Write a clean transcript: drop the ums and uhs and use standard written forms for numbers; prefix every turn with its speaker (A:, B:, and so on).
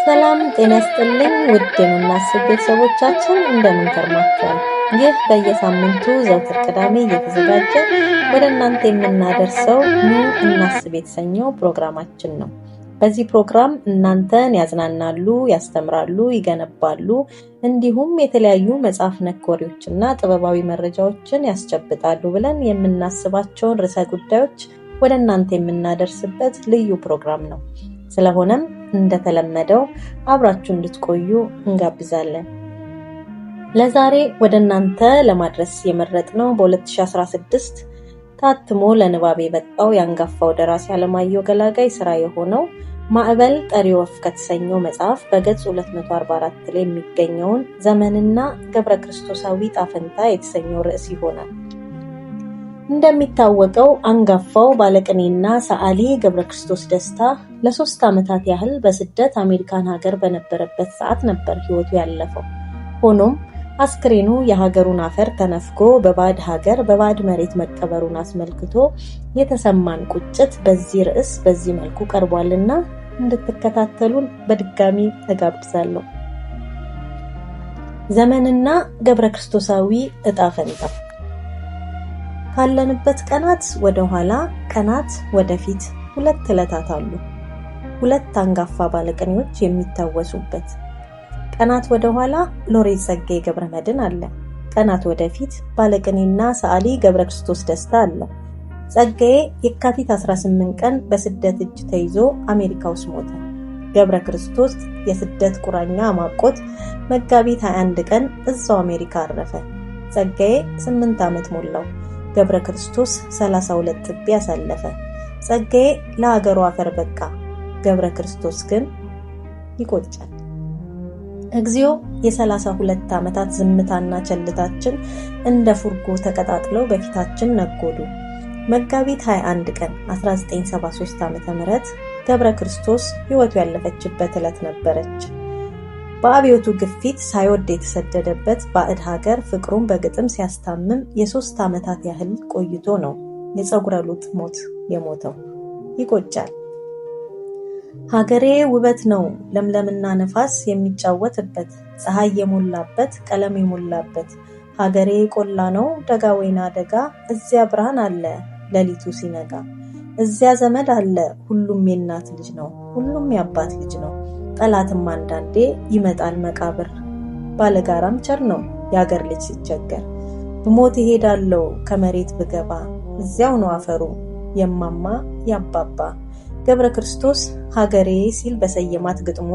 A: ሰላም ጤና ይስጥልኝ ውድ የምናስብ ቤተሰቦቻችን፣ እንደምን ከርማችኋል? ይህ በየሳምንቱ ዘውትር ቅዳሜ እየተዘጋጀ ወደ እናንተ የምናደርሰው ኑ እናስብ የተሰኘው ፕሮግራማችን ነው። በዚህ ፕሮግራም እናንተን ያዝናናሉ፣ ያስተምራሉ፣ ይገነባሉ፣ እንዲሁም የተለያዩ መጽሐፍ ነክ ወሬዎችና ጥበባዊ መረጃዎችን ያስጨብጣሉ ብለን የምናስባቸውን ርዕሰ ጉዳዮች ወደ እናንተ የምናደርስበት ልዩ ፕሮግራም ነው። ስለሆነም እንደተለመደው አብራችሁ እንድትቆዩ እንጋብዛለን። ለዛሬ ወደ እናንተ ለማድረስ የመረጥነው በ2016 ታትሞ ለንባብ የበቃው የአንጋፋው ደራሲ አለማየሁ ገላጋይ ስራ የሆነው ማዕበል ጠሪ ወፍ ከተሰኘው መጽሐፍ በገጽ 244 ላይ የሚገኘውን ዘመንና ገብረ ክርስቶሳዊ ዕጣ ፈንታ የተሰኘው ርዕስ ይሆናል። እንደሚታወቀው አንጋፋው ባለቅኔና ሰዓሊ ገብረ ክርስቶስ ደስታ ለ3 ዓመታት ያህል በስደት አሜሪካን ሀገር በነበረበት ሰዓት ነበር ሕይወቱ ያለፈው። ሆኖም አስክሬኑ የሀገሩን አፈር ተነፍጎ በባዕድ ሀገር በባዕድ መሬት መቀበሩን አስመልክቶ የተሰማን ቁጭት በዚህ ርዕስ በዚህ መልኩ ቀርቧልና እንድትከታተሉን በድጋሚ እጋብዛለሁ። ዘመንና ገብረ ክርስቶሳዊ ዕጣ ፈንታ። ካለንበት ቀናት ወደ ኋላ፣ ቀናት ወደፊት ሁለት ዕለታት አሉ። ሁለት አንጋፋ ባለቅኔዎች የሚታወሱበት። ቀናት ወደ ኋላ ሎሬት ጸጋዬ ገብረመድኅን አለ። ቀናት ወደፊት ባለቅኔና ሰዓሊ ገብረ ክርስቶስ ደስታ አለ። ጸጋዬ የካቲት 18 ቀን በስደት እጅ ተይዞ አሜሪካ ውስጥ ሞተ። ገብረ ክርስቶስ የስደት ቁራኛ ማቆት መጋቢት 21 ቀን እዛው አሜሪካ አረፈ። ጸጋዬ 8 ዓመት ሞላው። ገብረ ክርስቶስ 32 ጥቢ አሳለፈ። ጸጋዬ ለሀገሩ አፈር በቃ። ገብረ ክርስቶስ ግን ይቆጫል። እግዚኦ፣ የ32 ዓመታት ዝምታና ቸልታችን እንደ ፉርጎ ተቀጣጥለው በፊታችን ነጎዱ። መጋቢት 21 ቀን 1973 ዓ.ም ገብረ ክርስቶስ ሕይወቱ ያለፈችበት ዕለት ነበረች። በአብዮቱ ግፊት ሳይወድ የተሰደደበት ባዕድ ሀገር ፍቅሩን በግጥም ሲያስታምም የ3 ዓመታት ያህል ቆይቶ ነው የፀጉረ ልውጥ ሞት የሞተው። ይቆጫል። ሀገሬ ውበት ነው፣ ለምለምና ነፋስ የሚጫወትበት፣ ፀሐይ የሞላበት፣ ቀለም የሞላበት። ሀገሬ ቆላ ነው፣ ደጋ ወይና ደጋ፣ እዚያ ብርሃን አለ ሌሊቱ ሲነጋ። እዚያ ዘመድ አለ፣ ሁሉም የእናት ልጅ ነው፣ ሁሉም የአባት ልጅ ነው። ጠላትም አንዳንዴ ይመጣል መቃብር። ባለጋራም ቸር ነው የአገር ልጅ ሲቸገር። ብሞት እሄዳለሁ ከመሬት ብገባ፣ እዚያው ነው አፈሩ የማማ ያባባ። ገብረ ክርስቶስ ሀገሬ ሲል በሰየማት ግጥሙ